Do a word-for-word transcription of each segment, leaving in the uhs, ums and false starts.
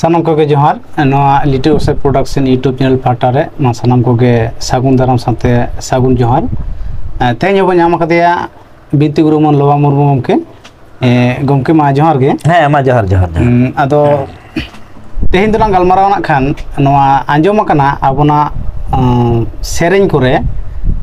ᱥᱟᱱᱟᱢ ᱠᱚᱜᱮ ᱡᱚᱦᱟᱨ᱾ ᱱᱚᱣᱟ Little Osa Production YouTube channel ᱯᱟᱦᱴᱟ ᱨᱮ ᱱᱚᱣᱟ ᱥᱟᱱᱟᱢ ᱠᱚᱜᱮ ᱥᱟᱹᱜᱩᱱ ᱫᱟᱨᱟᱢ ᱥᱟᱶᱛᱮ ᱥᱟᱹᱜᱩᱱ ᱡᱚᱦᱟᱨ᱾ ᱮ, ᱛᱮᱦᱮᱧ ᱦᱚᱸᱵᱚᱱ ᱧᱟᱢ ᱟᱠᱟᱫᱮᱭᱟ ᱵᱤᱱᱛᱤ ᱜᱩᱨᱩ ᱢᱟᱹᱱ ᱞᱚᱵᱟ ᱢᱩᱨᱢᱩ ᱜᱚᱢᱠᱮ᱾ ᱮ, ᱜᱚᱢᱠᱮ ᱢᱟ ᱡᱚᱦᱟᱨ ᱜᱮ᱾ ᱦᱮᱸ, ᱢᱟ ᱡᱚᱦᱟᱨ, ᱡᱚᱦᱟᱨ, ᱡᱚᱦᱟᱨ᱾ ᱩᱸ, ᱟᱫᱚ ᱛᱮᱦᱮᱧ ᱫᱚᱞᱟᱝ ᱜᱟᱞᱢᱟᱨᱟᱣᱟ ᱱᱟᱜ ᱠᱷᱟᱱ ᱱᱚᱣᱟ ᱟᱸᱡᱚᱢ ᱟᱠᱟᱱᱟ ᱟᱵᱚᱱᱟᱜ, ᱩᱸ, ᱥᱮᱨᱮᱧ ᱠᱚᱨᱮ,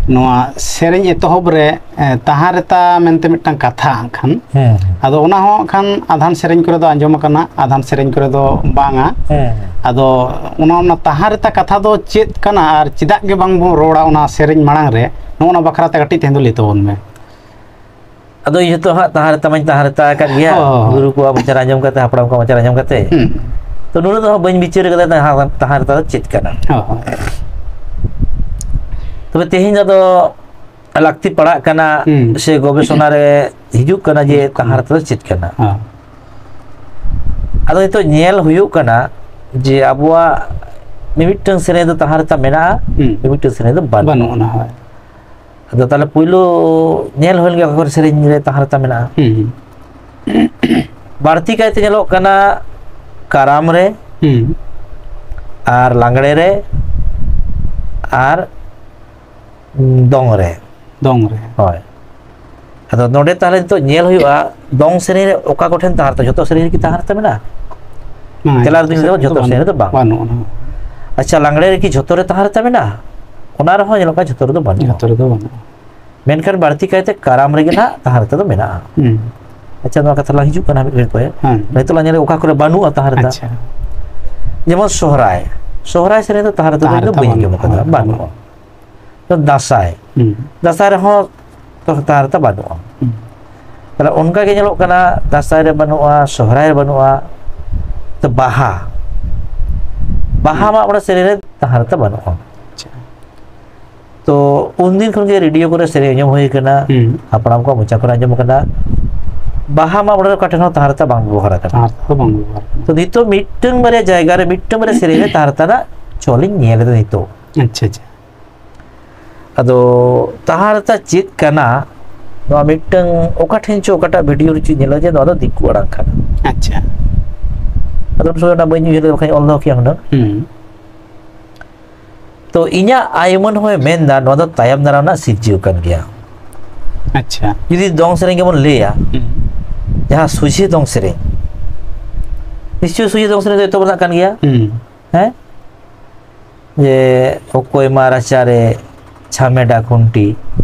ᱱᱚᱣᱟ ᱥᱮᱨᱮᱧ ᱮᱛᱚᱦᱚᱵ ᱨᱮ ᱮ, ᱛᱟᱦᱟᱸ ᱨᱮᱛᱟ ᱢᱮᱱᱛᱮ ᱢᱤᱫᱴᱟᱝ ᱠᱟᱛᱷᱟ ᱦᱟᱸᱜ ᱠᱷᱟᱱ᱾ ᱦᱮᱸ, ᱦᱮᱸ᱾ ᱟᱫᱚ ᱚᱱᱟ ᱦᱚᱸ ᱦᱟᱸᱜ ᱠᱷᱟᱱ ᱟᱫᱷᱟᱱ ᱥᱮᱨᱮᱧ ᱠᱚᱨᱮ ᱫᱚ ᱟᱸᱡᱚᱢ ᱟᱠᱟᱱᱟ, ᱟᱫᱷᱟᱱ ᱥᱮᱨᱮᱧ ᱠᱚᱨᱮ ᱫᱚ ᱵᱟᱝᱟ᱾ ᱦᱮᱸ, ᱦᱮᱸ᱾ ᱟᱫᱚ ᱚᱱᱟ, ᱚᱱᱟ ᱛᱟᱦᱟᱸ ᱨᱮᱛᱟ ᱠᱟᱛᱷᱟ ᱫᱚ ᱪᱮᱫ ᱠᱟᱱᱟ ᱟᱨ ᱪᱮᱫᱟᱜ ᱜᱮ ᱵᱟᱝ ᱵᱚᱱ ᱨᱚᱲᱟ ᱚᱱᱟ ᱥᱮᱨᱮᱧ ᱢᱟᱲᱟᱝ ᱨᱮ, ᱱᱚᱜᱼᱚ ᱱᱟ ᱵᱟᱠᱷᱨᱟ ᱛᱮ ᱠᱟᱹᱴᱤᱡ ᱛᱮᱦᱮᱧ ᱫᱚ ᱞᱟᱹᱭ ᱛᱟᱵᱚᱱ ᱢᱮ᱾ ᱟᱫᱚ ᱤᱧ ᱦᱚᱸᱛᱚ ᱦᱟᱸᱜ ᱛᱟᱦᱟᱸ ᱨᱮᱛᱟ ᱢᱟᱧ ᱛᱟᱦᱟᱸ ᱨᱮᱛᱟ ᱟᱠᱟᱫ ᱜᱮᱭᱟ, ᱦᱳᱭ, ᱦᱳᱭ᱾ ᱜᱩᱨᱩ ᱠᱚᱣᱟᱜ ᱢᱚᱪᱟ ᱨᱮ ᱟᱸᱡᱚᱢ ᱠᱟᱛᱮ, ᱦᱟᱯᱲᱟᱢ ᱠᱚᱣᱟᱜ ᱢᱚᱪᱟ ᱨᱮ ᱟᱸᱡᱚᱢ ᱠᱟᱛᱮ᱾ ᱦᱩᱸ᱾ ᱛᱚ ᱱᱩᱱᱟᱹᱜ ᱫᱚ ᱦᱟᱸᱜ ᱵᱟᱹᱧ ᱵᱤᱪᱟᱹᱨ ᱠᱟᱫᱟ ᱛᱟᱦᱟᱸ, ᱛᱟᱦᱟᱸ ᱨᱮᱛᱟ ᱫᱚ ᱪᱮᱫ ᱠᱟᱱᱟ᱾ ᱦᱳᱭ, ᱦᱳᱭ᱾ ᱛᱚᱵᱮ ᱛᱮᱦᱮᱧ ᱟᱫᱚ ᱞᱟᱹᱠᱛᱤ ᱯᱟᱲᱟᱜ ᱠᱟᱱᱟ, ᱦᱩᱸ, ᱥᱮ ᱜᱚᱵᱮᱥᱚᱱᱟ ᱨᱮ ᱦᱤᱡᱩᱜ ᱠᱟᱱᱟ ᱡᱮ ᱦᱩᱸ, ᱛᱟᱦᱟᱸ ᱨᱮᱛᱟ ᱫᱚ ᱪᱮᱫ ᱠᱟᱱᱟ᱾ ᱦᱮᱸ᱾ ᱟᱫᱚ ᱱᱤᱛᱚᱜ ᱧᱮᱞ ᱦᱩᱭᱩᱜ ᱠᱟᱱᱟ ᱡᱮ ᱟᱵᱚᱣᱟᱜ ᱢᱤᱢᱤᱫᱴᱟᱝ ᱥᱮᱨᱮᱧ ᱫᱚ ᱛᱟᱦᱟᱸ ᱨᱮᱛᱟ ᱢᱮᱱᱟᱜᱼᱟ, ᱦᱩᱸ᱾ ᱢᱤᱢᱤᱫᱴᱟᱝ ᱥᱮᱨᱮᱧ ᱫᱚ ᱵᱟᱹᱱᱩᱜᱼᱟ᱾ ᱵᱟᱹᱱᱩᱜ ᱟᱱᱟ, ᱦᱳᱭ᱾ ᱟᱫᱚ ᱛᱟᱦᱚᱞᱮ ᱯᱩᱭᱞᱩ ᱧᱮᱞ ᱦᱩᱭ ᱞᱮᱱ ᱜᱮ ᱚᱠᱟ ᱠᱚᱨᱮ ᱥᱮᱨᱮᱧ ᱨᱮ ᱛᱟᱦᱟᱸ ᱨᱮᱛᱟ ᱢᱮᱱᱟᱜᱼᱟ᱾ ᱦᱩᱸ᱾ ᱵᱟᱹᱲᱛᱤ ᱠᱟᱭᱛᱮ ᱧᱮᱞᱚᱜ ᱠᱟᱱᱟ ᱠᱟᱨᱟᱢ ᱨᱮ, ᱦᱩᱸ᱾ ᱟᱨ ᱞᱟᱜᱽᱲᱮ ᱨᱮ, ᱟᱨ ᱫᱚᱝ ᱨᱮ᱾ ᱫᱚᱝ ᱨᱮ᱾ ᱦᱳᱭ᱾ ᱟᱫᱚ ᱱᱚᱰᱮ ᱛᱟᱦᱚᱞᱮ ᱱᱤᱛᱚᱜ ᱧᱮᱞ ᱦᱩᱭᱩᱜᱼᱟ, ᱫᱚᱝ ᱥᱮᱨᱮᱧ ᱨᱮ ᱚᱠᱟ ᱠᱚᱴᱷᱮᱱ ᱛᱟᱦᱟᱸ ᱨᱮᱛᱟ, ᱡᱷᱚᱛᱚ ᱥᱮᱨᱮᱧ ᱨᱮᱠᱤ ᱛᱟᱦᱟᱸ ᱨᱮᱛᱟ ᱢᱮᱱᱟᱜᱼᱟ? ᱵᱟᱝ, ᱛᱮᱞᱟ ᱡᱷᱚᱛᱚ ᱨᱮᱫᱚᱧ ᱞᱟᱹᱭ ᱥᱮᱨᱮᱧ ᱫᱟ, ᱨᱮᱫᱚ ᱡᱷᱚᱛᱚ ᱥᱮᱨᱮᱧ ᱵᱟᱹᱱᱩᱜᱼᱟ᱾ ᱨᱮᱫᱚ ᱵᱟᱹᱱᱩᱜᱼᱟ᱾ ᱟᱪᱪᱷᱟ, ᱞᱟᱜᱽᱲᱮ ᱨᱮᱠᱤ ᱡᱷᱚᱛᱚ ᱨᱮ ᱛᱟᱦᱟᱸ ᱨᱮᱛᱟ ᱢᱮᱱᱟᱜᱼᱟ? ᱚᱱᱟ ᱨᱮᱦᱚᱸ ᱧᱮᱞᱚᱜ ᱠᱟᱱᱟ ᱡᱷᱚᱛᱚ ᱨᱮᱫᱚ ᱵᱟᱹᱱᱩᱜᱼᱟ᱾ ᱡᱷᱚᱛᱚ ᱨᱮᱫᱚ ᱵᱟᱹᱱᱩᱜᱼᱟ᱾ ᱢᱮᱱᱠᱷᱟᱱ ᱵᱟᱹᱲᱛᱤ ᱠᱟᱭᱛᱮ ᱠᱟᱨᱟᱢ ᱨᱮᱜᱮ ᱱᱟᱦᱟᱜ ᱛᱟᱦᱟᱸ ᱨᱮᱛᱟ ᱫᱚ ᱢᱮᱱᱟᱜᱼᱟ᱾ ᱦᱩᱸ᱾ ᱟᱪᱪᱷᱟ, ᱱᱚᱣᱟ ᱠᱟᱛᱷᱟ ᱞᱟᱝ ᱦᱤᱡᱩᱜ ᱠᱟᱱᱟ ᱢᱤᱫ ᱜᱷᱟᱹᱲᱤᱡ ᱯᱚᱨᱮ᱾ ᱦᱮᱸ᱾ ᱱᱤᱛᱚᱜ ᱞᱟᱝ ᱧᱮᱞᱟ ᱚᱠᱟ ᱠᱚᱨᱮ ᱵᱟᱹᱱᱩᱜᱼᱟ ᱛᱟᱦᱟᱸ ᱨᱮᱛᱟ᱾ ᱟᱪᱪᱷᱟ᱾ ᱡᱮᱢᱚᱱ ᱥᱚᱦᱨᱟᱭ, ᱥᱚᱦᱨᱟᱭ ᱥᱮᱨᱮᱧ ᱫᱚ ᱛᱟᱦᱟᱸ ᱨᱮᱛᱟ ᱫᱚ ᱛᱟᱦᱟᱸ ᱤᱧ ᱫᱚ ᱨᱮᱛᱟ ᱵᱟᱹᱧ ᱟᱸᱡᱚᱢ ᱵᱟᱹᱱᱩᱜᱼᱟ, ᱟᱠᱟᱫᱟ, ᱦᱳᱭ, ᱵᱟᱹᱱᱩᱜᱼᱟ᱾ ᱵᱟᱹᱱᱩᱜᱼᱟ᱾ ᱫᱟᱸᱥᱟᱭ᱾ ᱦᱩᱸ᱾ ᱫᱟᱸᱥᱟᱭ ᱨᱮᱦᱚᱸ ᱛᱚ ᱛᱟᱦᱟᱸ ᱨᱮᱛᱟ ᱵᱟᱹᱱᱩᱜᱼᱟ᱾ ᱦᱩᱸ᱾ ᱛᱟᱦᱞᱮ ᱚᱱᱠᱟ ᱜᱮ ᱧᱮᱞᱚᱜ ᱠᱟᱱᱟ, ᱫᱟᱸᱥᱟᱭ ᱨᱮ ᱵᱟᱹᱱᱩᱜᱼᱟ, ᱥᱚᱦᱨᱟᱭ ᱨᱮ ᱵᱟᱹᱱᱩᱜᱼᱟ, ᱛᱚ ᱵᱟᱦᱟ, ᱵᱟᱦᱟ ᱦᱩᱸ᱾ ᱢᱟᱜ ᱢᱚᱬᱮ ᱥᱮᱨᱮᱧ ᱨᱮ ᱛᱟᱦᱟᱸ ᱨᱮᱛᱟ ᱵᱟᱹᱱᱩᱜᱼᱟ᱾ ᱟᱪᱪᱷᱟ᱾ ᱛᱚ ᱩᱱᱫᱤᱱ ᱠᱷᱚᱱ ᱜᱮ ᱨᱮᱰᱤᱭᱳ ᱠᱚᱨᱮ ᱥᱮᱨᱮᱧ ᱟᱸᱡᱚᱢ ᱦᱩᱭ ᱠᱟᱱᱟ, ᱦᱩᱸ᱾ ᱦᱟᱯᱲᱟᱢ ᱠᱚᱣᱟᱜ ᱢᱚᱪᱟ ᱠᱚᱨᱮ ᱟᱸᱡᱚᱢ ᱠᱟᱱᱟ, ᱵᱟᱦᱟ ᱢᱟᱜ ᱢᱚᱬᱮ ᱨᱮ ᱚᱠᱟ ᱴᱷᱮᱱ ᱦᱚᱸ ᱛᱟᱦᱟᱸ ᱨᱮᱛᱟ ᱵᱟᱝ ᱵᱮᱵᱚᱦᱟᱨ ᱟᱠᱟᱱᱟ᱾ ᱛᱟᱦᱟᱸ ᱨᱮᱛᱟ ᱫᱚ ᱵᱟᱝ ᱵᱮᱵᱚᱦᱟᱨ ᱟᱠᱟᱱᱟ᱾ ᱛᱚ ᱱᱤᱛᱚᱜ ᱢᱤᱫᱴᱟᱝ ᱵᱟᱨᱭᱟ ᱡᱟᱭᱜᱟ ᱨᱮ, ᱢᱤᱫᱴᱟᱝ ᱵᱟᱨᱭᱟ ᱥᱮᱨᱮᱧ ᱨᱮ ᱛᱟᱦᱟᱸ ᱨᱮᱛᱟ ᱨᱮᱱᱟᱜ ᱪᱚᱞ ᱤᱧ ᱧᱮᱞ ᱮᱫᱟ ᱱᱤᱛᱚᱜ᱾ ᱟᱪᱪᱷᱟ, ᱟᱪᱪᱷᱟ᱾ ᱟᱫᱚ ᱛᱟᱦᱟᱸ ᱨᱮᱛᱟ ᱪᱮᱫ ᱠᱟᱱᱟ, ᱱᱚᱣᱟ ᱢᱤᱫᱴᱟᱝ ᱚᱠᱟ ᱴᱷᱮᱱ ᱪᱚ ᱚᱠᱟᱴᱟᱜ ᱵᱷᱤᱰᱤᱭᱳ ᱨᱮ ᱪᱚᱧ ᱧᱮᱞᱟ ᱡᱮ ᱱᱚᱣᱟ ᱫᱚ ᱫᱤᱠᱩ ᱟᱲᱟᱝ ᱠᱟᱱᱟ᱾ ᱟᱪᱪᱷᱟ᱾ ᱟᱫᱚ ᱩᱱ ᱥᱚᱢᱚᱭ ᱚᱱᱟ ᱵᱟᱹᱧ ᱩᱭᱦᱟᱹᱨ ᱞᱮᱫᱟ, ᱵᱟᱠᱷᱟᱱ ᱚᱞ ᱫᱚᱦᱚ ᱠᱮᱭᱟ ᱦᱩᱱᱟᱹᱝ᱾ ᱦᱩᱸ᱾ ᱛᱚ ᱤᱧᱟᱹᱜ ᱟᱭ ᱩᱢᱟᱹᱱ ᱦᱚᱸᱭ ᱢᱮᱱᱫᱟ ᱱᱚᱣᱟ ᱫᱚ ᱛᱟᱭᱚᱢ ᱫᱟᱨᱟᱢ ᱨᱮᱱᱟᱜ ᱥᱤᱨᱡᱟᱹᱣ ᱠᱟᱱ ᱜᱮᱭᱟ᱾ ᱟᱪᱪᱷᱟ᱾ ᱡᱩᱫᱤ ᱫᱚᱝ ᱥᱮᱨᱮᱧ ᱜᱮᱵᱚᱱ ᱞᱟᱹᱭᱟ, ᱦᱩᱸ᱾ ᱡᱟᱦᱟᱸ ᱥᱚᱡᱷᱮ ᱫᱚᱝ ᱥᱮᱨᱮᱧ, ᱱᱤᱥᱪᱚᱭ ᱥᱚᱡᱷᱮ ᱫᱚᱝ ᱥᱮᱨᱮᱧ ᱫᱚ ᱮᱛᱚᱦᱚᱵ ᱨᱮᱱᱟᱜ ᱠᱟᱱ ᱜᱮᱭᱟ᱾ ᱦᱩᱸ᱾ ᱦᱮᱸ, ᱡᱮ ᱚᱠᱚᱭ ᱢᱟ ᱨᱟᱪᱟᱨᱮ ᱪᱷᱟᱢᱮᱰᱟ ᱠᱷᱩᱱᱴᱤ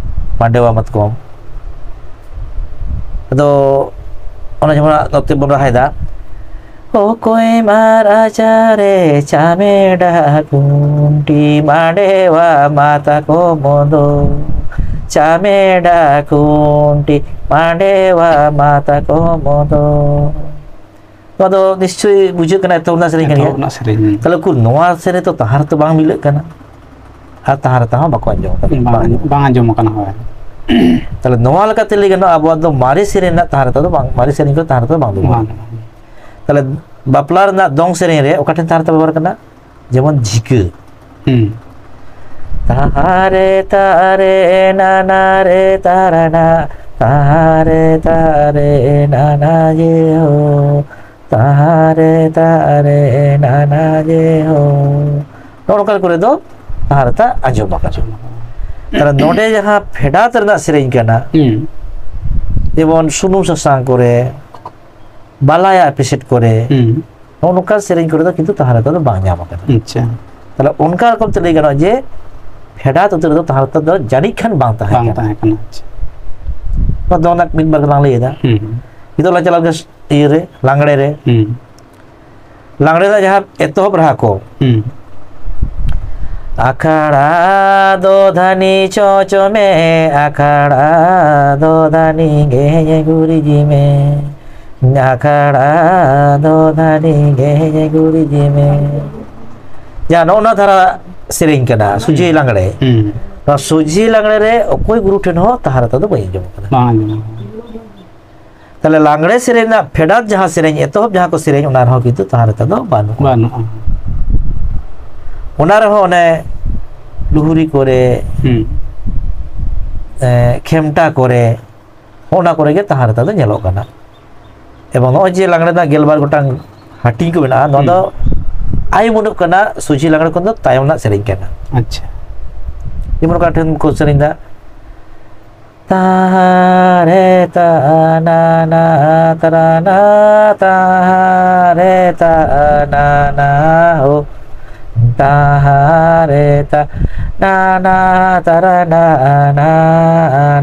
ᱢᱟᱰᱮᱣᱟ ᱢᱟᱛᱠᱚᱢ᱾ ᱟᱫᱚ ᱚᱱᱟ ᱡᱮᱢᱚᱱ ᱱᱚᱛᱮ ᱵᱚᱱ ᱨᱟᱦᱟᱭᱮᱫᱟ, ᱚᱠᱚᱭ ᱢᱟ ᱨᱟᱪᱟᱨᱮ ᱪᱷᱟᱢᱮᱰᱟ ᱠᱷᱩᱱᱴᱤ ᱢᱟᱰᱮᱣᱟ ᱢᱟᱛᱠᱚᱢ ᱫᱚ, ᱪᱷᱟᱢᱮᱰᱟ ᱠᱷᱩᱱᱴᱤ ᱢᱟᱰᱮᱣᱟ ᱢᱟᱛᱠᱚᱢ ᱫᱚ᱾ ᱱᱚᱣᱟ ᱫᱚ ᱱᱤᱥᱪᱚᱭ ᱵᱩᱡᱷᱟᱹᱜ ᱠᱟᱱᱟ, ᱮᱛᱚᱦᱚᱵ ᱨᱮᱱᱟᱜ ᱥᱮᱨᱮᱧ ᱠᱟᱱ ᱜᱮᱭᱟ᱾ ᱮᱛᱚᱦᱚᱵ ᱨᱮᱱᱟᱜ ᱥᱮᱨᱮᱧ᱾ ᱛᱟᱦᱞᱮ ᱩᱠᱩᱨ ᱱᱚᱣᱟ ᱥᱮᱨᱮᱧ ᱛᱚ ᱛᱟᱦᱟᱨ ᱛᱚ ᱵᱟᱝ ᱢᱤᱞᱟᱹᱜ ᱠᱟᱱᱟ, ᱟᱨ ᱛᱟᱦᱟᱨ ᱛᱟᱦᱚᱸ ᱵᱟᱠᱚ ᱟᱸᱡᱚᱢ ᱠᱟᱫᱟ᱾ ᱵᱟᱝ, ᱵᱟᱝ ᱟᱸᱡᱚᱢ ᱟᱠᱟᱱᱟ, ᱦᱳᱭ᱾ ᱛᱟᱦᱞᱮ ᱱᱚᱣᱟ ᱞᱮᱠᱟᱛᱮ ᱞᱟᱹᱭ ᱜᱟᱱᱚᱜᱼᱟ, ᱟᱵᱚᱣᱟᱜ ᱫᱚ ᱢᱟᱨᱮ ᱥᱮᱨᱮᱧ ᱨᱮᱱᱟᱜ ᱛᱟᱦᱟᱨ ᱛᱟᱦᱚᱸ ᱫᱚ ᱵᱟᱝ, ᱢᱟᱨᱮ ᱥᱮᱨᱮᱧ ᱠᱚ ᱛᱟᱦᱟᱨ ᱛᱟᱦᱚᱸ ᱫᱚ ᱵᱟᱝ ᱫᱚ ᱵᱟᱝ᱾ ᱵᱟᱝ᱾ ᱛᱟᱦᱞᱮ ᱵᱟᱯᱞᱟ ᱨᱮᱱᱟᱜ ᱫᱚᱝ ᱥᱮᱨᱮᱧ ᱨᱮ ᱚᱠᱟ ᱴᱷᱮᱱ ᱛᱟᱦᱟᱨ ᱛᱟ ᱵᱮᱵᱚᱦᱟᱨ ᱠᱟᱱᱟ? ᱡᱮᱢᱚᱱ ᱡᱷᱤᱠᱟᱹ᱾ ᱦᱩᱸ᱾ ᱛᱟᱦᱟᱨᱮ ᱛᱟᱨᱮ ᱱᱟᱱᱟ ᱨᱮ ᱛᱟᱨᱟᱱᱟ, ᱛᱟᱦᱟᱨᱮ ᱛᱟᱨᱮ ᱱᱟᱱᱟ ᱡᱮ ᱦᱳ, ᱛᱟᱦᱟᱨᱮ ᱛᱟᱨᱮ ᱱᱟᱱᱟ ᱡᱮ ᱦᱳ᱾ ᱱᱚᱜᱼᱚ ᱱᱚᱝᱠᱟ ᱠᱚᱨᱮ ᱫᱚ ᱛᱟᱦᱟᱨ ᱛᱟ ᱟᱸᱡᱚᱢ ᱟᱠᱟᱱᱟ᱾ ᱛᱟᱦᱞᱮ ᱱᱚᱰᱮ ᱡᱟᱦᱟᱸ ᱯᱷᱮᱰᱟᱛ ᱨᱮᱱᱟᱜ ᱥᱮᱨᱮᱧ ᱠᱟᱱᱟ, ᱦᱩᱸ᱾ ᱡᱮᱢᱚᱱ ᱥᱩᱱᱩᱢ ᱥᱟᱥᱟᱝ ᱠᱚᱨᱮ, ᱵᱟᱞᱟᱭᱟ ᱟᱯᱮᱥᱮᱫ ᱠᱚᱨᱮ, ᱦᱩᱸ᱾ ᱱᱚᱜᱼᱚ ᱱᱚᱝᱠᱟᱱ ᱥᱮᱨᱮᱧ ᱠᱚᱨᱮ ᱫᱚ ᱠᱤᱱᱛᱩ ᱛᱟᱦᱟᱨ ᱛᱟ ᱫᱚ ᱵᱟᱝ ᱧᱟᱢ ᱟᱠᱟᱱᱟ᱾ ᱟᱪᱪᱷᱟ᱾ ᱛᱟᱦᱞᱮ ᱚᱱᱠᱟ ᱨᱚᱠᱚᱢ ᱛᱮ ᱞᱟᱹᱭ ᱜᱟᱱᱚᱜᱼᱟ ᱡᱮ ᱯᱷᱮᱰᱟᱛ ᱩᱛᱟᱹᱨ ᱨᱮᱫᱚ ᱛᱟᱦᱟᱨ ᱛᱟ ᱫᱚ ᱡᱟᱹᱱᱤᱡ ᱠᱷᱟᱱ ᱵᱟᱝ ᱛᱟᱦᱮᱸ ᱵᱟᱝ ᱠᱟᱱᱟ᱾ ᱛᱟᱦᱮᱸ ᱠᱟᱱᱟ, ᱟᱪᱪᱷᱟ᱾ ᱱᱚᱣᱟ ᱫᱚ ᱚᱱᱟ ᱢᱤᱫ ᱵᱟᱨ ᱜᱮᱞᱟᱝ ᱞᱟᱹᱭ ᱮᱫᱟ᱾ ᱦᱩᱸ᱾ ᱱᱤᱛᱚᱜ ᱞᱟᱝ ᱪᱟᱞᱟᱣ ᱞᱮᱱ ᱜᱮ ᱤᱭᱟᱹ ᱨᱮ, ᱞᱟᱜᱽᱲᱮ ᱨᱮ᱾ ᱦᱩᱸ᱾ ᱞᱟᱜᱽᱲᱮ ᱨᱮᱱᱟᱜ ᱡᱟᱦᱟᱸ ᱮᱛᱚᱦᱚᱵ ᱨᱟᱦᱟ ᱠᱚ, ᱦᱩᱸ᱾ ᱟᱠᱷᱟᱲᱟ ᱫᱚ ᱫᱷᱟᱹᱱᱤ ᱪᱚᱪᱚ ᱢᱮ, ᱟᱠᱷᱟᱲᱟ ᱫᱚ ᱫᱷᱟᱹᱱᱤ ᱜᱮ ᱜᱩᱨᱤᱡ ᱢᱮ, ᱟᱠᱷᱟᱲᱟ ᱫᱚ ᱫᱷᱟᱹᱱᱤ ᱜᱮ ᱜᱩᱨᱤᱡ ᱢᱮ᱾ ᱡᱟᱦᱟᱸ ᱱᱚᱜᱼᱚ ᱱᱚᱣᱟ ᱫᱷᱟᱨᱟ ᱥᱮᱨᱮᱧ ᱠᱟᱱᱟ, ᱥᱚᱡᱷᱮ ᱞᱟᱜᱽᱲᱮ᱾ ᱦᱩᱸ᱾ ᱱᱚᱣᱟ ᱥᱚᱡᱷᱮ ᱞᱟᱜᱽᱲᱮ ᱨᱮ ᱚᱠᱚᱭ ᱜᱩᱨᱩ ᱴᱷᱮᱱ ᱦᱚᱸ ᱛᱟᱦᱟᱨ ᱛᱟ ᱫᱚ ᱵᱟᱹᱧ ᱟᱸᱡᱚᱢ ᱟᱠᱟᱫᱟ᱾ ᱵᱟᱝ ᱟᱸᱡᱚᱢ᱾ ᱛᱟᱦᱞᱮ ᱞᱟᱜᱽᱲᱮ ᱥᱮᱨᱮᱧ ᱨᱮᱱᱟᱜ ᱯᱷᱮᱰᱟᱛ ᱡᱟᱦᱟᱸ ᱥᱮᱨᱮᱧ, ᱮᱛᱚᱦᱚᱵ ᱡᱟᱦᱟᱸ ᱠᱚ ᱥᱮᱨᱮᱧ, ᱚᱱᱟ ᱨᱮᱦᱚᱸ ᱠᱤᱱᱛᱩ ᱛᱟᱦᱟᱨ ᱛᱟ ᱫᱚ ᱵᱟᱹᱱᱩᱜᱼᱟ᱾ ᱵᱟᱹᱱᱩᱜᱼᱟ᱾ ᱚᱱᱟ ᱨᱮᱦᱚᱸ ᱚᱱᱮ ᱞᱩᱦᱩᱨᱤ ᱠᱚᱨᱮ, ᱦᱩᱸ᱾ ᱮ, ᱠᱷᱮᱢᱴᱟ ᱠᱚᱨᱮ, ᱚᱱᱟ ᱠᱚᱨᱮ ᱜᱮ ᱛᱟᱦᱟᱨ ᱛᱟ ᱫᱚ ᱧᱮᱞᱚᱜ ᱠᱟᱱᱟ᱾ ᱮᱵᱚᱝ ᱱᱚᱜᱼᱚᱭ ᱡᱮ ᱞᱟᱜᱽᱲᱮ ᱨᱮᱱᱟᱜ ᱜᱮᱞᱵᱟᱨ ᱜᱚᱴᱟᱝ ᱦᱟᱹᱴᱤᱧ ᱠᱚ ᱢᱮᱱᱟᱜᱼᱟ, ᱱᱚᱣᱟ ᱫᱚ ᱟᱭ ᱢᱩᱱᱩᱜ ᱠᱟᱱᱟ, ᱥᱚᱡᱷᱮ ᱞᱟᱜᱽᱲᱮ ᱠᱷᱚᱱ ᱫᱚ ᱛᱟᱭᱚᱢ ᱨᱮᱱᱟᱜ ᱥᱮᱨᱮᱧ ᱠᱟᱱᱟ᱾ ᱟᱪᱪᱷᱟ᱾ ᱡᱮᱢᱚᱱ ᱚᱠᱟ ᱴᱷᱮᱱ ᱠᱚ ᱥᱮᱨᱮᱧ ᱫᱟ, ᱛᱟᱦᱟᱨᱮ ᱛᱟᱱᱟᱱᱟ ᱛᱟᱨᱟᱱᱟ ᱛᱟᱦᱟᱨᱮ ᱛᱟᱱᱟᱱᱟ ᱦᱳ ᱛᱟᱦᱟᱨᱮ ᱛᱟᱱᱟᱱᱟ ᱛᱟᱨᱟᱱᱟ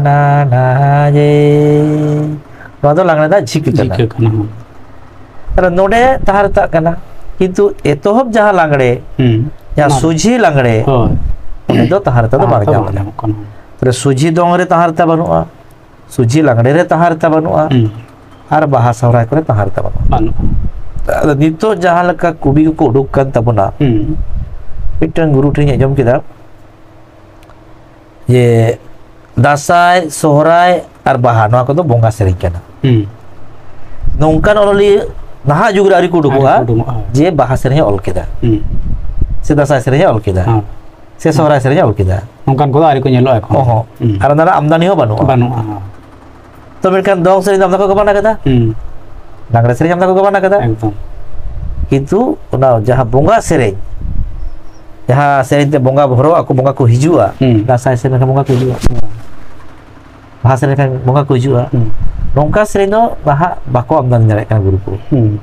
ᱱᱟᱱᱟ ᱡᱮ᱾ ᱱᱚᱣᱟ ᱫᱚ ᱞᱟᱜᱽᱲᱮ ᱨᱮᱱᱟᱜ ᱡᱷᱤᱠ ᱠᱟᱱᱟ᱾ ᱡᱷᱤᱠᱟᱹ ᱠᱟᱱᱟ, ᱦᱚᱸ᱾ ᱛᱟᱦᱞᱮ ᱱᱚᱰᱮ ᱛᱟᱦᱟᱨᱮᱛᱟᱜ ᱠᱟᱱᱟ, ᱠᱤᱱᱛᱩ ᱮᱛᱚᱦᱚᱵ ᱡᱟᱦᱟᱸ ᱞᱟᱜᱽᱲᱮ, ᱦᱩᱸ᱾ ᱡᱟᱦᱟᱸ ᱚᱱᱟ ᱥᱚᱡᱷᱮ ᱞᱟᱜᱽᱲᱮ, ᱦᱳᱭ᱾ ᱚᱸᱰᱮ ᱫᱚ ᱛᱟᱦᱟᱨᱮᱛᱟ ᱫᱚ ᱵᱟᱝ ᱛᱟᱦᱟᱨᱮᱛᱟ ᱧᱟᱢ ᱵᱟᱝ ᱞᱮᱱᱟ᱾ ᱧᱟᱢᱚᱜ ᱠᱟᱱᱟ᱾ ᱛᱟᱦᱞᱮ ᱥᱚᱡᱷᱮ ᱫᱚᱝ ᱨᱮ ᱛᱟᱦᱟᱨᱮᱛᱟ ᱵᱟᱹᱱᱩᱜᱼᱟ, ᱥᱚᱡᱷᱮ ᱞᱟᱜᱽᱲᱮ ᱨᱮ ᱛᱟᱦᱟᱨᱮᱛᱟ ᱵᱟᱹᱱᱩᱜᱼᱟ, ᱦᱩᱸ᱾ ᱟᱨ ᱵᱟᱦᱟ ᱥᱚᱦᱨᱟᱭ ᱠᱚᱨᱮ ᱛᱟᱦᱟᱨᱮᱛᱟ ᱵᱟᱹᱱᱩᱜᱼᱟ᱾ ᱵᱟᱹᱱᱩᱜᱼᱟ᱾ ᱟᱫᱚ ᱱᱤᱛᱚᱜ ᱡᱟᱦᱟᱸ ᱞᱮᱠᱟ ᱠᱚᱵᱤ ᱠᱚᱠᱚ ᱩᱰᱩᱠ ᱠᱟᱱ ᱛᱟᱵᱚᱱᱟ, ᱦᱩᱸ᱾ ᱢᱤᱫᱴᱟᱝ ᱜᱩᱨᱩ ᱴᱷᱮᱱᱤᱧ ᱟᱸᱡᱚᱢ ᱠᱮᱫᱟ ᱡᱮ ᱫᱟᱸᱥᱟᱭ, ᱥᱚᱦᱨᱟᱭ ᱟᱨ ᱵᱟᱦᱟ, ᱱᱚᱣᱟ ᱠᱚᱫᱚ ᱵᱚᱸᱜᱟ ᱥᱮᱨᱮᱧ ᱠᱟᱱᱟ᱾ ᱦᱩᱸ᱾ ᱱᱚᱝᱠᱟᱱ ᱚᱱᱚᱞᱤᱭᱟᱹ ᱱᱟᱦᱟᱜ ᱡᱩᱜᱽ ᱨᱮ ᱟᱹᱣᱨᱤ ᱠᱚ ᱩᱰᱩᱠᱚᱜᱼᱟ ᱟᱹᱣᱨᱤ ᱠᱚ ᱩᱰᱩᱠᱚᱜᱼᱟ᱾ ᱡᱮ ᱵᱟᱦᱟ ᱥᱮᱨᱮᱧ ᱮ ᱚᱞ ᱠᱮᱫᱟ, ᱦᱩᱸ᱾ ᱥᱮ ᱫᱟᱸᱥᱟᱭ ᱥᱮᱨᱮᱧ ᱮ ᱚᱞ ᱠᱮᱫᱟ, ᱦᱚᱸ᱾ ᱥᱮ ᱥᱚᱦᱨᱟᱭ ᱥᱮᱨᱮᱧ ᱮ ᱚᱞ ᱠᱮᱫᱟ᱾ ᱱᱚᱝᱠᱟᱱ ᱠᱚᱫᱚ ᱟᱹᱣᱨᱤ ᱠᱚ ᱧᱮᱞᱚᱜᱼᱟ ᱮᱠᱷᱚᱱ᱾ ᱚᱦᱚᱸ᱾ ᱦᱩᱸ᱾ ᱟᱨ ᱚᱱᱟ ᱨᱮᱱᱟᱜ ᱟᱢᱫᱟᱱᱤ ᱦᱚᱸ ᱵᱟᱹᱱᱩᱜᱼᱟ᱾ ᱵᱟᱹᱱᱩᱜᱼᱟ᱾ ᱛᱚ ᱢᱮᱱᱠᱷᱟᱱ ᱫᱚᱝ ᱥᱮᱨᱮᱧ ᱫᱚ ᱟᱢᱫᱟ ᱠᱚ ᱜᱟᱵᱟᱱ ᱟᱠᱟᱫᱟ, ᱦᱩᱸ᱾ ᱞᱟᱜᱽᱲᱮ ᱥᱮᱨᱮᱧ ᱟᱢᱫᱟ ᱠᱚ ᱜᱟᱵᱟᱱ ᱟᱠᱟᱫᱟ, ᱮᱠᱫᱚᱢ᱾ ᱠᱤᱱᱛᱩ ᱚᱱᱟ ᱡᱟᱦᱟᱸ ᱵᱚᱸᱜᱟ ᱥᱮᱨᱮᱧ, ᱡᱟᱦᱟᱸ ᱥᱮᱨᱮᱧ ᱛᱮ ᱵᱚᱸᱜᱟ ᱵᱚᱦᱚᱨᱚᱜ ᱟᱠᱚ, ᱵᱚᱸᱜᱟ ᱠᱚ ᱦᱤᱡᱩᱜᱼᱟ, ᱦᱩᱸ᱾ ᱫᱟᱸᱥᱟᱭ ᱥᱮᱨᱮᱧ ᱞᱮᱠᱷᱟᱱ ᱵᱚᱸᱜᱟ ᱠᱚ ᱦᱤᱡᱩᱜᱼᱟ, ᱵᱟᱦᱟ ᱥᱮᱨᱮᱧ ᱞᱮᱠᱷᱟᱱ ᱵᱚᱸᱜᱟ ᱠᱚ ᱦᱤᱡᱩᱜᱼᱟ, ᱦᱩᱸ᱾ ᱱᱚᱝᱠᱟ ᱥᱮᱨᱮᱧ ᱫᱚ ᱱᱟᱦᱟᱜ ᱵᱟᱠᱚ ᱟᱢᱫᱟᱱᱤ ᱫᱟᱲᱮᱭᱟᱜ ᱠᱟᱱᱟ ᱜᱩᱨᱩ ᱠᱚ᱾ ᱦᱩᱸ᱾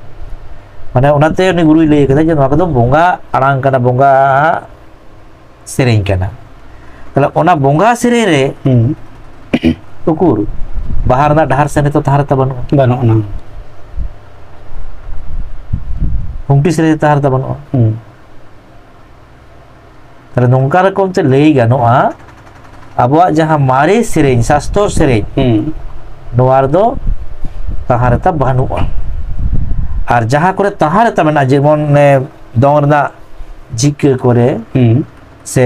ᱢᱟᱱᱮ ᱚᱱᱟᱛᱮ ᱩᱱᱤ ᱜᱩᱨᱩᱭ ᱞᱟᱹᱭ ᱠᱟᱫᱟ ᱡᱮ ᱱᱚᱣᱟ ᱠᱚᱫᱚ ᱵᱚᱸᱜᱟ ᱟᱲᱟᱝ ᱠᱟᱱᱟ, ᱵᱚᱸᱜᱟ ᱥᱮᱨᱮᱧ ᱠᱟᱱᱟ᱾ ᱛᱟᱦᱞᱮ ᱚᱱᱟ ᱵᱚᱸᱜᱟ ᱥᱮᱨᱮᱧ ᱨᱮ ᱦᱩᱸ᱾ ᱩᱠᱩᱨ ᱵᱟᱦᱟ ᱨᱮᱱᱟᱜ ᱰᱟᱦᱟᱨ ᱥᱮᱱ ᱨᱮᱛᱚ ᱛᱟᱦᱟᱨᱮᱛᱟ ᱵᱟᱹᱱᱩᱜᱼᱟ, ᱵᱟᱹᱱᱩᱜ ᱟᱱᱟ᱾ ᱠᱷᱩᱱᱴᱤ ᱥᱮᱨᱮᱧ ᱨᱮ ᱛᱟᱦᱟᱨᱮᱛᱟ ᱵᱟᱹᱱᱩᱜᱼᱟ᱾ ᱦᱩᱸ᱾ ᱛᱟᱦᱞᱮ ᱱᱚᱝᱠᱟ ᱨᱚᱠᱚᱢ ᱛᱮ ᱞᱟᱹᱭ ᱜᱟᱱᱚᱜᱼᱟ, ᱟᱵᱚᱣᱟᱜ ᱡᱟᱦᱟᱸ ᱢᱟᱨᱮ ᱥᱮᱨᱮᱧ, ᱥᱟᱥᱛᱚᱨ ᱥᱮᱨᱮᱧ, ᱦᱩᱸ᱾ ᱱᱚᱣᱟ ᱨᱮᱫᱚ ᱛᱟᱦᱟᱨᱮᱛᱟ ᱵᱟᱹᱱᱩᱜᱼᱟ᱾ ᱟᱨ ᱡᱟᱦᱟᱸ ᱠᱚᱨᱮ ᱛᱟᱦᱟᱨᱮᱛᱟ ᱢᱮᱱᱟᱜᱼᱟ, ᱡᱮᱢᱚᱱ ᱚᱱᱮ ᱫᱚᱝ ᱨᱮᱱᱟᱜ ᱡᱷᱤᱠᱟᱹ ᱠᱚᱨᱮ ᱦᱩᱸ᱾ ᱥᱮ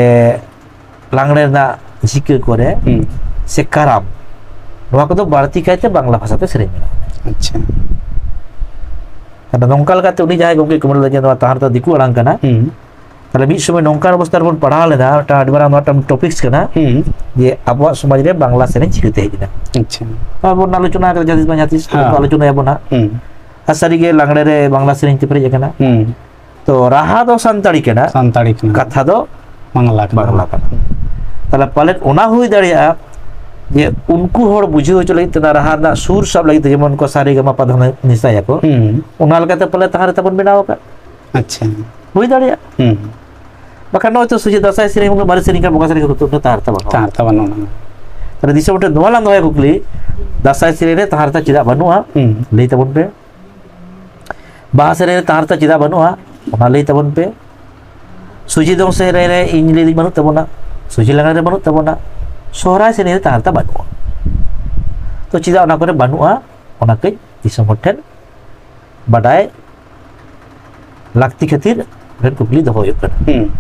ᱞᱟᱜᱽᱲᱮ ᱨᱮᱱᱟᱜ ᱡᱷᱤᱠᱟᱹ ᱠᱚᱨᱮ ᱦᱩᱸ᱾ ᱥᱮ ᱠᱟᱨᱟᱢ, ᱱᱚᱣᱟ ᱠᱚᱫᱚ ᱵᱟᱹᱲᱛᱤ ᱠᱟᱭᱛᱮ ᱵᱟᱝᱞᱟ ᱵᱷᱟᱥᱟᱛᱮ ᱥᱮᱨᱮᱧ ᱢᱮᱱᱟᱜᱼᱟ᱾ ᱟᱪᱪᱷᱟ᱾ ᱟᱫᱚ ᱱᱚᱝᱠᱟ ᱞᱮᱠᱟᱛᱮ ᱩᱱᱤ ᱡᱟᱦᱟᱸᱭ ᱜᱚᱢᱠᱮ ᱠᱩᱢᱟᱨ ᱞᱟᱹᱭ ᱡᱮ ᱱᱚᱣᱟ ᱛᱟᱦᱟᱨᱮᱛᱟ ᱫᱤᱠᱩ ᱟᱲᱟᱝ ᱠᱟᱱᱟ, ᱦᱩᱸ᱾ ᱛᱟᱦᱞᱮ ᱢᱤᱫ ᱥᱚᱢᱚᱭ ᱱᱚᱝᱠᱟᱱ ᱚᱵᱚᱥᱛᱟ ᱨᱮᱵᱚᱱ ᱯᱟᱲᱦᱟᱣ ᱞᱮᱱᱟ, ᱢᱤᱫᱴᱟᱝ ᱟᱹᱰᱤ ᱢᱟᱨᱟᱝ ᱱᱚᱣᱟ ᱢᱤᱫᱴᱟᱝ ᱴᱚᱯᱤᱠᱥ ᱠᱟᱱᱟ, ᱦᱩᱸ᱾ ᱡᱮ ᱟᱵᱚᱣᱟᱜ ᱥᱚᱢᱟᱡᱽ ᱨᱨᱮ ᱵᱟᱝᱞᱟ ᱥᱮᱨᱮᱧ ᱪᱤᱠᱟᱹᱛᱮ ᱦᱮᱡ ᱮᱱᱟ᱾ ᱟᱪᱪᱷᱟ᱾ ᱱᱚᱣᱟ ᱵᱚᱱ ᱟᱞᱳᱪᱚᱱᱟ ᱠᱟᱫᱟ ᱡᱟᱦᱟᱸ ᱛᱤᱥ ᱵᱟᱝ ᱡᱟᱦᱟᱸ ᱛᱤᱥ, ᱦᱮᱸ᱾ ᱟᱞᱳᱪᱚᱱᱟᱭᱟᱵᱚᱱ ᱦᱟᱸᱜ᱾ ᱦᱩᱸ᱾ ᱟᱨ ᱥᱟᱹᱨᱤᱜᱮ ᱞᱟᱜᱽᱲᱮ ᱨᱮ ᱵᱟᱝᱞᱟ ᱥᱮᱨᱮᱧ ᱛᱮ ᱯᱮᱨᱮᱡ ᱟᱠᱟᱱᱟ᱾ ᱦᱩᱸ᱾ ᱛᱚ ᱨᱟᱦᱟ ᱫᱚ ᱥᱟᱱᱛᱟᱲᱤ ᱠᱟᱱᱟ, ᱥᱟᱱᱛᱟᱲᱤ ᱠᱟᱱᱟ᱾ ᱠᱟᱛᱷᱟ ᱫᱚ ᱵᱟᱝᱞᱟ ᱠᱟᱱᱟ᱾ ᱵᱟᱝᱞᱟ ᱠᱟᱱᱟ᱾ ᱛᱟᱦᱞᱮ ᱯᱟᱞᱮᱫ ᱚᱱᱟ ᱦᱩᱭ ᱫᱟᱲᱮᱭᱟᱜᱼᱟ ᱡᱮ ᱩᱱᱠᱩ ᱦᱚᱲ ᱵᱩᱡᱷᱟᱹᱣ ᱦᱚᱪᱚ ᱞᱟᱹᱜᱤᱫ ᱛᱮ, ᱚᱱᱟ ᱨᱟᱦᱟ ᱨᱮᱱᱟᱜ ᱥᱩᱨ ᱥᱟᱵ ᱞᱟᱹᱜᱤᱫ ᱛᱮ, ᱡᱮᱢᱚᱱ ᱠᱚ ᱥᱟᱨᱮ ᱜᱟᱢᱟ ᱯᱟᱫᱷᱟ ᱱᱤᱥᱟᱭᱟᱠᱚ, ᱦᱩᱸ᱾ ᱚᱱᱟ ᱞᱮᱠᱟᱛᱮ ᱯᱟᱞᱮ ᱛᱟᱦᱟᱨ ᱛᱟᱵᱚᱱ ᱵᱮᱱᱟᱣ ᱟᱠᱟᱫ᱾ ᱟᱪᱪᱷᱟ᱾ ᱦᱩᱭ ᱫᱟᱲᱮᱭᱟᱜᱼᱟ᱾ ᱦᱩᱸ᱾ ᱵᱟᱠᱷᱟᱱ ᱱᱚᱜᱼᱚᱭ ᱛᱚ ᱥᱩᱡᱤ ᱫᱟᱸᱥᱟᱭ ᱥᱮᱨᱮᱧ, ᱩᱱᱟᱹᱜ ᱢᱟᱨᱮ ᱥᱮᱨᱮᱧ ᱠᱟᱱ, ᱵᱚᱸᱜᱟ ᱥᱮᱨᱮᱧ ᱠᱚ ᱛᱩᱫ ᱛᱟᱦᱟᱨ ᱛᱟ ᱵᱟᱹᱱᱩᱜᱼᱟ᱾ ᱛᱟᱦᱟᱨ ᱛᱟ ᱵᱟᱹᱱᱩᱜᱼᱟ᱾ ᱛᱟᱦᱞᱮ ᱫᱤᱥᱚᱢ ᱦᱚᱲ ᱴᱷᱮᱱ ᱱᱚᱣᱟ ᱞᱟᱝ ᱫᱚᱦᱚᱭᱟ ᱠᱩᱠᱞᱤ, ᱫᱟᱸᱥᱟᱭ ᱥᱮᱨᱮᱧ ᱨᱮ ᱛᱟᱦᱟᱨ ᱛᱟ ᱪᱮᱫᱟᱜ ᱵᱟᱹᱱᱩᱜᱼᱟ? ᱦᱩᱸ᱾ ᱞᱟᱹᱭ ᱛᱟᱵᱚᱱ ᱯᱮ᱾ ᱵᱟᱦᱟ ᱥᱮᱨᱮᱧ ᱨᱮ ᱛᱟᱦᱟᱨ ᱛᱟ ᱪᱮᱫᱟᱜ ᱵᱟᱹᱱᱩᱜᱼᱟ? ᱚᱱᱟ ᱞᱟᱹᱭ ᱛᱟᱵᱚᱱ ᱯᱮ᱾ ᱥᱩᱡᱤ ᱫᱚᱝ ᱥᱮᱨᱮᱧ ᱨᱮ ᱤᱧ ᱞᱟᱹᱭ ᱫᱟᱹᱧ ᱵᱟᱹᱱᱩᱜ ᱛᱟᱵᱚᱱᱟ, ᱥᱩᱡᱤ ᱞᱟᱜᱽᱲᱮ ᱨᱮ ᱵᱟᱹᱱᱩᱜ ᱛᱟᱵᱚᱱᱟ, ᱥᱚᱦᱨᱟᱭ ᱥᱮᱨᱮᱧ ᱨᱮ ᱛᱟᱦᱟᱨ ᱛᱟ ᱵᱟᱹᱱᱩᱜᱼᱟ᱾ ᱛᱚ ᱪᱮᱫᱟᱜ ᱚᱱᱟ ᱠᱚᱨᱮ ᱵᱟᱹᱱᱩᱜᱼᱟ, ᱚᱱᱟ ᱠᱟᱹᱡ ᱫᱤᱥᱚᱢ ᱦᱚᱲ ᱴᱷᱮᱱ ᱵᱟᱰᱟᱭ ᱞᱟᱹᱠᱛᱤ ᱠᱷᱟᱹᱛᱤᱨ ᱢᱤᱫᱴᱮᱱ ᱠᱩᱠᱞᱤ ᱫᱚᱦᱚ ᱦᱩᱭᱩᱜ ᱠᱟᱱᱟ᱾ ᱦᱩᱸ᱾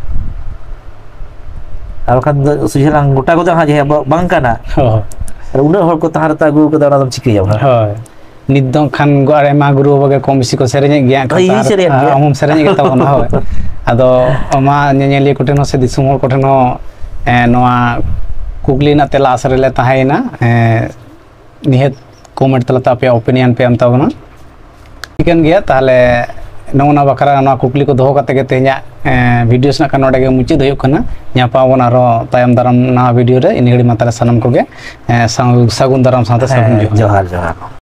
ᱟᱨ ᱵᱟᱠᱷᱟᱱ ᱫᱚ ᱥᱩᱡᱷᱟᱹ ᱞᱟᱝ ᱜᱚᱴᱟ ᱜᱚᱫᱟ ᱦᱟᱸᱜ, ᱡᱮ ᱟᱵᱚᱣᱟᱜ ᱵᱟᱝ ᱠᱟᱱᱟ᱾ ᱦᱳᱭ᱾ ᱟᱨ ᱩᱱᱟᱹᱜ ᱦᱚᱲ ᱠᱚ ᱛᱟᱦᱟᱨ ᱛᱟ ᱟᱹᱜᱩ ᱠᱟᱫᱟ, ᱚᱱᱟ ᱫᱚᱢ ᱪᱤᱠᱟᱹᱭᱟ ᱚᱱᱟ? ᱦᱳᱭ᱾ ᱱᱤᱛ ᱫᱚ ᱠᱷᱟᱱ ᱜᱚ-, ᱟᱭᱢᱟ ᱜᱩᱨᱩ ᱵᱟᱵᱟ ᱜᱮ ᱠᱚᱢ ᱵᱮᱥᱤ ᱠᱚ ᱥᱮᱨᱮᱧᱮᱫ ᱜᱮᱭᱟ᱾ ᱦᱳᱭ, ᱤᱧ ᱟᱨ, ᱥᱮᱨᱮᱧᱮᱫ ᱜᱮᱭᱟ᱾ ᱟᱢ ᱦᱚᱸᱢ ᱥᱮᱨᱮᱧᱮᱫ ᱜᱮ ᱛᱟᱵᱚᱱᱟ, ᱦᱳᱭ᱾ ᱟᱫᱚ ᱚᱱᱟ ᱧᱮᱧᱮᱞᱤᱭᱟᱹ ᱠᱚᱴᱷᱮᱱ ᱦᱚᱸ ᱥᱮ ᱫᱤᱥᱚᱢ ᱦᱚᱲ ᱠᱚᱴᱷᱮᱱ ᱦᱚᱸ, ᱮᱸ, ᱱᱚᱣᱟ ᱠᱩᱠᱞᱤ ᱨᱮᱱᱟᱜ ᱛᱮᱞᱟ ᱟᱥᱟ ᱨᱮᱞᱮ ᱛᱟᱦᱮᱸᱭᱮᱱᱟ᱾ ᱮᱸ, ᱱᱤᱦᱟᱹᱛ comment ᱛᱟᱞᱟᱛᱮ ᱟᱯᱮᱭᱟᱜ opinion ᱯᱮ ᱮᱢ ᱛᱟᱵᱚᱱᱟ᱾ ᱴᱷᱤᱠᱟᱹᱱ ᱜᱮᱭᱟ, ᱛᱟᱦᱚᱞᱮ ᱱᱚᱜᱼᱚ ᱱᱚᱣᱟ ᱵᱟᱠᱷᱨᱟ ᱱᱚᱣᱟ ᱠᱩᱠᱞᱤ ᱠᱚ ᱫᱚᱦᱚ ᱠᱟᱛᱮ ᱜᱮ ᱛᱮᱦᱮᱧᱟᱜ, ᱮᱸ, video ᱥᱮ ᱱᱟᱜ ᱠᱷᱟᱱ ᱱᱚᱰᱮ ᱜᱮ ᱢᱩᱪᱟᱹᱫ ᱦᱩᱭᱩᱜ ᱠᱟᱱᱟ᱾ ᱧᱟᱯᱟᱢ ᱟᱵᱚᱱ ᱟᱨᱦᱚᱸ ᱛᱟᱭᱚᱢ ᱫᱟᱨᱟᱢ ᱱᱟᱣᱟ video ᱨᱮ᱾ ᱤᱱᱟᱹ ᱜᱷᱟᱹᱲᱤᱡ ᱢᱟ ᱛᱟᱦᱚᱞᱮ ᱥᱟᱱᱟᱢ ᱠᱚᱜᱮ, ᱮᱸ, ᱥᱟᱹᱜᱩ-, ᱥᱟᱹᱜᱩᱱ ᱫᱟᱨᱟᱢ ᱥᱟᱶᱛᱮ ᱥᱟᱹᱜᱩᱱ ᱦᱮᱸ, ᱡᱚᱦᱟᱨ᱾ ᱡᱚᱦᱟᱨ, ᱡᱚᱦᱟᱨ᱾